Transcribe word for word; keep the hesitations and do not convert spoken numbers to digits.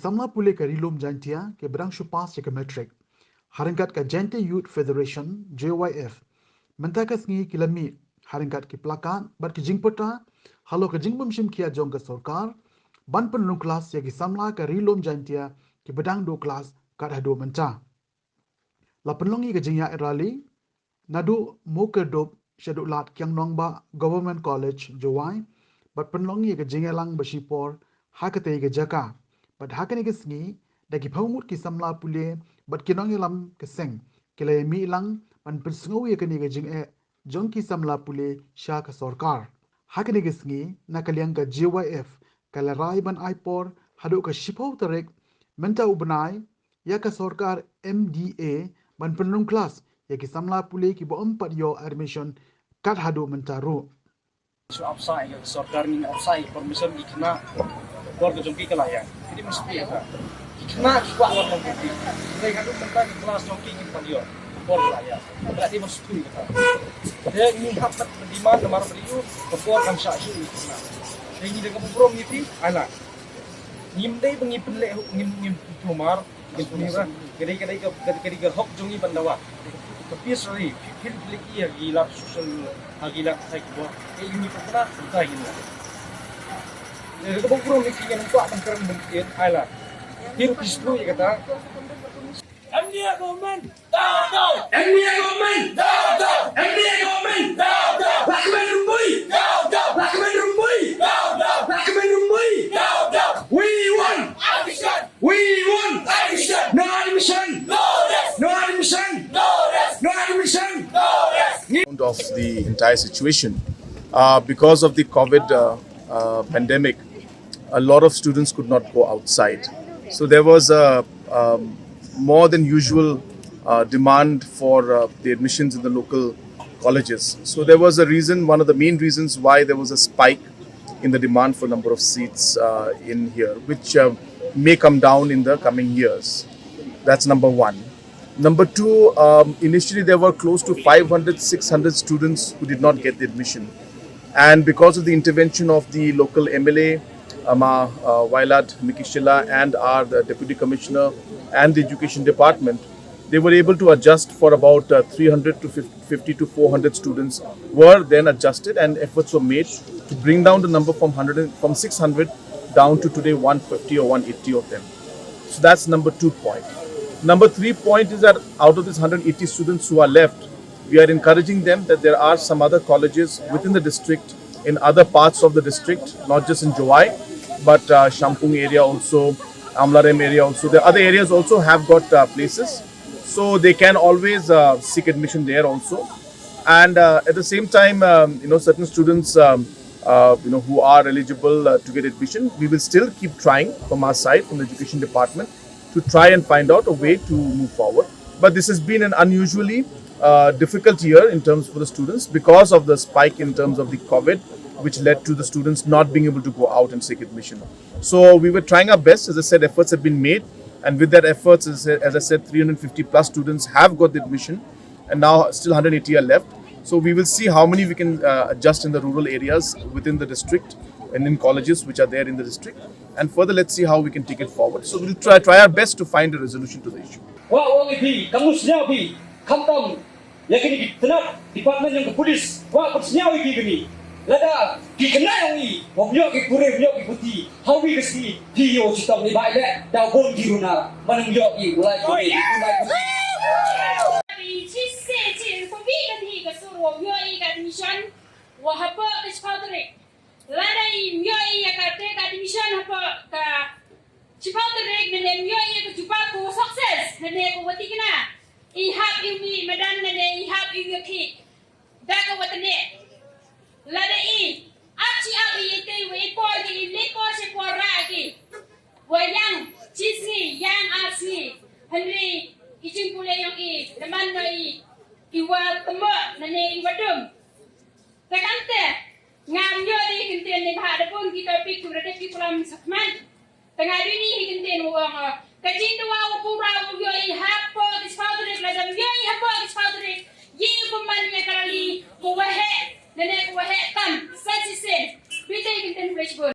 Samla pule ka Ri-lum Jaintia kiba dang shu pass ïa ka matric, ha ryngkat ka Jaintia Youth Federation, J Y F, mynta ka sngi ki la mih ha ryngkat ki placard bad ki jingpyrta halor ka jingbymshim khia jong ka sorkar ban pynrung klas ïa ki samla ka Ri-lum Jaintia kiba dang duh klas kat haduh mynta. La pynlong ïa ka jingïaid rally naduh Mawkyrdup shaduh Lad Kiang Nangbah Government College, Jowai, bad pynlong ïa ka jingïalang ba shipor ha katei ka jaka. Bad ha kane ka sngi, da ki phew ngut ki samla pule bad ki nongïalam ka seng, ki la ïa mih lang ban pynsngew ïa kane ka jingeh jong ki samla pule sha ka sorkar. Ha kane ka sngi, na ka liang ka J Y F ka la rai ban ai por haduh ka shiphew tarik mynta u bnai ïa ka sorkar M D A ban pynrung klas ïa ki samla pule kiba ym pat ïoh admission kat haduh mynta ruh. Shu ap sa ïa ka sorkar, ngin ap sa ïa ka permission ki khynnah, por ka jong ki ka la ïaid. Ki dei mesti ïa ka. Ki khynnah ki kwah wan long ki. Hynrei haduh mynta ki klas jong ki kim pat ïoh. Por ka la ïaid. Ka la dei mesti ïa ka. Te ngi hap ban demand namar ba ïoh ka por kan shah shuh ïa ki khynnah. Te ngi da kaba burom ïa phi, ai lad. Ngim dei ba ngi pynleh, ngim, ngim pynmar. Ka dei, ka dei ka, ka dei ka hok jong ngi ban dawa. Ka pis ri, phi, phi, phi leh ïa ki lad social, ha ki lad ha ki bor. Ka ïa ngi pynpra, ka ïa ngi. Ka bok bro ni ki ngan kwah ban kren ban kren, ai lad. Phi, phi shu ïa kata. M D A government, down, down. M D A government, down, down. M D A government, down, down. Lakman Rymbui, down, down. Lakman Rymbui, down, down. Lakman Rymbui, down, down. We want action. We want action. No admission. No rest. No admission. No rest. No admission. No rest. Of the entire situation. Uh, because of the COVID uh, uh, pandemic, a lot of students could not go outside. So there was a um, more than usual uh, demand for uh, the admissions in the local colleges. So there was a reason, one of the main reasons why there was a spike in the demand for number of seats uh, in here, which uh, may come down in the coming years. That's number one. Number two, um, initially there were close to five hundred, six hundred students who did not get the admission. And because of the intervention of the local M L A, Ama uh, Wailadmiki Shylla, and our the Deputy Commissioner and the Education Department, they were able to adjust for about uh, three hundred to fifty to four hundred students were then adjusted, and efforts were made to bring down the number from one hundred and, from six hundred down to today one fifty or one eighty of them. So that's number two point. Number three point is that out of these one hundred eighty students who are left, we are encouraging them that there are some other colleges within the district, in other parts of the district, not just in Jowai, but uh, Shampung area also, Amlarem area also. The other areas also have got uh, places, so they can always uh, seek admission there also. And uh, at the same time, um, you know, certain students, um, uh, you know, who are eligible uh, to get admission, we will still keep trying from our side, from the education department, to try and find out a way to move forward. But this has been an unusually uh, difficult year in terms for the students because of the spike in terms of the COVID, which led to the students not being able to go out and seek admission. So we were trying our best. As I said, efforts have been made, and with that efforts, as I said, as I said, three hundred fifty plus students have got the admission, and now still one hundred eighty are left. So we will see how many we can uh, adjust in the rural areas within the district and in colleges which are there in the district. And further, let's see how we can take it forward. So we'll try, try our best to find a resolution to the issue. Wa wa ngi phi, kam sñiaw phi, khamtam ïa kini ki tnat department jong ka police, wa pynsñiaw ïa ki kini. Lada ki khynnah jong ngi, wa ym ïoh ki pule, ym ïoh ki puthi, ha wi ka sngi phi ïoh chitom ni bai leh, da bun ki runar, man ym ïoh ki, u lai ki, u lai ki. Phi chi se chi, ko wi ka dei ka sur wa ym ïoh i ka admission, wa hapoh ka chiphaw tarik. Lada i ym ïoh i ïa kata ka admission hapoh ka chiphaw tarik, ne ym ïoh i ïa ka jubab ko success, ne ko wa thikna. I hap i mih madan, ne i hap i ïa ki. Da ka wa tane. Lada i ap chi ap i te wa i por ki, i le por chi por ra ki. Wa ïang chi sngi, ïang ar sngi. Hynrei i jingpule yong i, da man no i, i wa tymmo, ne i wa dum. Te kamte, nga ym ïoh ïa ki kyntien ne bha, da bun ki topic kiba da dep ki klam sa khmat. Te nga dei ni ki kyntien u ong, ka jingdawa u pura u ïoh i hapoh ki chiphaw tarik, lada ym ïoh i hapoh ki chiphaw tarik, ïa u pynman ïa ka rally, ko waheh, ne ne ko waheh tam, sa shisien. Bite ki kyntien u Rashburn.